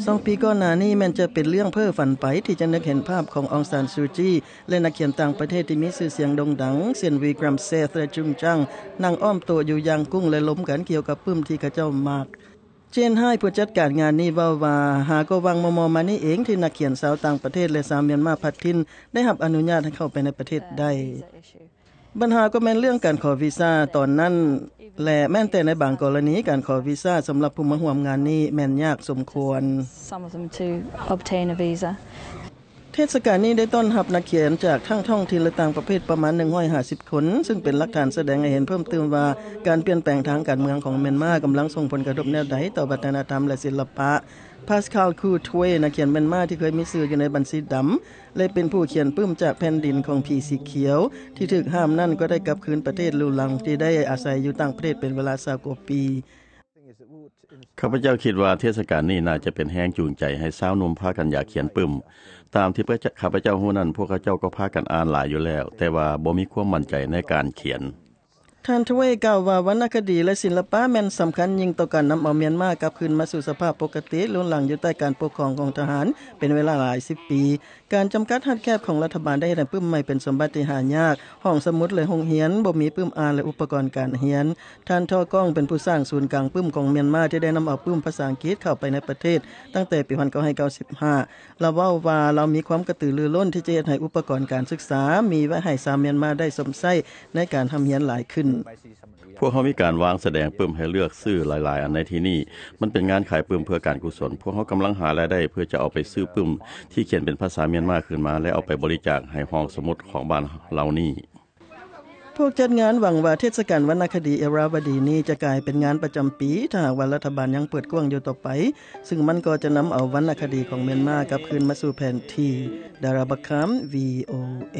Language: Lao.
ສອງປີກ່ອນໜ້ານີ້ແມ່ນຈະເປັນເລື່ອງເພ້ຝັນໄປ ທີ່ຈະນຶກເຫັນພາບຂອງອອງຊານຊູຈີ ແລະນັກຂຽນຕ່າງປະເທດທີ່ມີຊື່ສຽງໂດ່ງດັງ ເຊັ່ນ ວີກຣາມເຊດ ແລະ ຈຸງຈັງ ນັ່ງອ້ອມໂຕຢູ່ຢ່າງກຸ້ງ ແລະລົມກັນກ່ຽວກັບປຶ້ມທີ່ເຂົາເຈົ້າມັກ. ເຈນ ຮາຍ ຜູ້ຈັດການງານນີ້ເວົ້າວ່າ ຫາກໍຫວ່າງມໍ່ໆມານີ້ເອງ ທີ່ນັກຂຽນຊາວຕ່າງປະເທດ ແລະຊາວມຽນມາພັດຖິ່ນ ໄດ້ຮັບອະນຸຍາດໃຫ້ເຂົ້າໄປໃນປະເທດໄດ້. ບັນຫາກໍແມ່ນເລື່ອງການຂໍວີຊາຕອນນັ້ນ ແລະແມ່ນແຕ່ໃນບາງກໍລະນີ ການຂໍວີຊາສຳລັບຜູ້ມາຮ່ວມງານນີ້ແມ່ນຍາກສົມຄວນ. Some of them to obtain a visa. ເທດສະການນີ້ໄດ້ຕ້ອນຮັບນັກຂຽນຈາກທັງທ້ອງຖິ່ນ ແລະຕ່າງປະເທດປະມານໜຶ່ງຮ້ອຍຫ້າສິບຄົນ ຊຶ່ງເປັນຫຼັກຖານສະແດງໃຫ້ເຫັນເພີ່ມຕື່ມວ່າ ການປ່ຽນແປງທາງການເມືອງຂອງມຽນມາກຳລັງສົ່ງຜົນກະທົບແນວໃດຕໍ່ວັດທະນະທຳ ແລະສິລະປະ. ພາສຄາລ ຄູທວ ນັກຂຽນມຽນມາທີ່ເຄີຍມີຊື່ຢູ່ໃນບັນຊີດຳ ແລະເປັນຜູ້ຂຽນປຶ້ມຈາກແຜ່ນດິນຂອງຜີສີຂຽວ ທີ່ຖືກຫ້າມນັ້ນ ກໍໄດ້ກັບຄືນປະເທດລູຫຼັງທີ່ໄດ້ອາໄສຢູ່ຕ່າງປະເທດເປັນເວລາຊາວກວ່າປີ. ຂ້າພະເຈົ້າຄິດວ່າເທດສະການນີ້ໜ້າຈະເປັນແຮງຈູງໃຈໃຫ້ຊາວໜຸ່ມພາກັນຢາກຂຽນປຶ້ມ. ຕາມທີ່ຂ້າພະເຈົ້າຮູ້ນັ້ນ ພວກເຂົາເຈົ້າກໍພາກັນອ່ານຫຼາຍຢູ່ແລ້ວ ແຕ່ວ່າບໍ່ມີຄວາມໝັ້ນໃຈໃນການຂຽນ. ທ່ານ ທະເວ ກ່າວວ່າ ວັນນະຄະດີ ແລະສິລະປະແມ່ນສຳຄັນຍິ່ງຕໍ່ການນຳເອົາມຽນມາກັບຄືນມາສູ່ສະພາບປົກກະຕິ ລຸນຫຼັງຢູ່ໃຕ້ການປົກຄອງຂອງທະຫານເປັນເວລາຫຼາຍສິບປີ. ການຈຳກັດຮັດແຄບຂອງລັດຖະບານໄດ້ເຮັດໃຫ້ປຶ້ມໃໝ່ເປັນສົມບັດທີ່ຫາຍາກ, ຫ້ອງສະໝຸດ ແລະໂຮງຮຽນບໍ່ມີປຶ້ມອ່ານ ແລະອຸປະກອນການຮຽນ. ທ່ານ ທໍກ້ອງ ເປັນຜູ້ສ້າງສູນກາງປຶ້ມຂອງມຽນມາທີ່ໄດ້ນຳເອົາປຶ້ມພາສາອັງກິດເຂົ້າໄປໃນປະເທດຕັ້ງແຕ່ປີໜຶ່ງພັນເກົ້າຮ້ອຍເກົ້າສິບຫ້າ. ລາວເວົ້າວ່າ ລາວມີຄວາມກະຕືລືລົ້ນທີ່ຈະເຮັດໃຫ້ອຸປະກອນການສຶກສາມີໄວ້ໃຫ້ຊາວມຽນມາໄດ້ຊົມໃຊ້ໃນການຮ່ຳຮຽນຫຼາຍຂຶ້ນ. ພວກເຮົາມີການວາງສະແດງປຶ້ມໃຫ້ເລືອກຊື້ຫຼາຍໆອັນໃນທີ່ນີ້. ມັນເປັນງານຂາຍປຶ້ມເພື່ອການກຸສົນ. ພວກເຮົາກຳລັງຫາລາຍໄດ້ເພື່ອຈະເອົາໄປຊື້ປຶ້ມທີ່ຂຽນເປັນພາສາມຽນມາຄືນມາ ແລະເອົາໄປບໍລິຈາກໃຫ້ຫ້ອງສະໝຸດຂອງບ້ານເຫຼົ່ານີ້. ພວກຈັດງານຫວັງວ່າເທດສະການວັນນະຄະດີເອລາວະດີນີ້ຈະກາຍເປັນງານປະຈຳປີ ຖ້າຫາກວ່າລັດຖະບານຍັງເປີດກວ້າງຢູ່ຕໍ່ໄປ, ຊຶ່ງມັນກໍຈະນຳເອົາວັນນະຄະດີຂອງມຽນມາກັບຄືນມາສູ່ແຜນທີ່. ດາຣາ ບັກຄຳ ວີໂອເອ.